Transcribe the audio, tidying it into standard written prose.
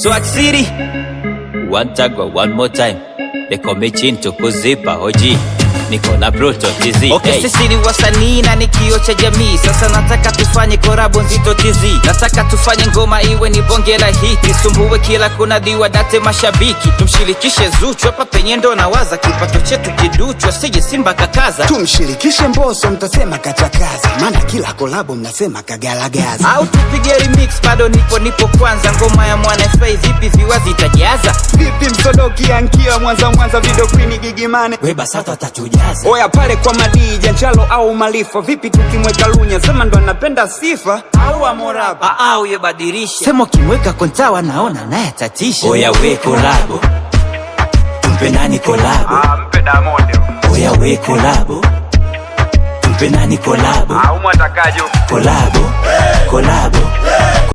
Swag City. One tag one more time. They call me Chinto kuzipa hoji. Niko na Pluto TZ. Okay, hey. Sisi ni wasanii na ni kioo cha jamii. Sasa nataka tufanye collabo nzito TZ. Nataka tufanye ngoma iwe ni bonge la hit, isumbue kila kuna diwa date mashabiki. Tumshirikishe Zuchu hapa penye ndo nawaza, kipato chetu kiduchu, asije Simba kakaza. Tumshirikishe Mbosso, mtasema kachakaza, maana kila collabo mnasema kagalagaza. Au tupige remix, bado nipo kwanza. Ngoma ya Mwana FA vipi viwazi itajaza? Vipi Msodoki, Ankia, Mwanza Mwanza, Video Queen, Gigimane? We Basata atatujaza. Oya pale kwa Madija, Njalo au Malifa, vipi tukimweka Lunya, sema ndo anapenda sifa au Amoraba? Au yebadilisha, sema ukimweka Kontawa naona naye atatisha. Oya we collabo. Tumpe nani collabo? Ah, mpe Diamond. Oya we collabo. Tumpe nani collabo? Ah, umwatakaje? Collabo. Collabo.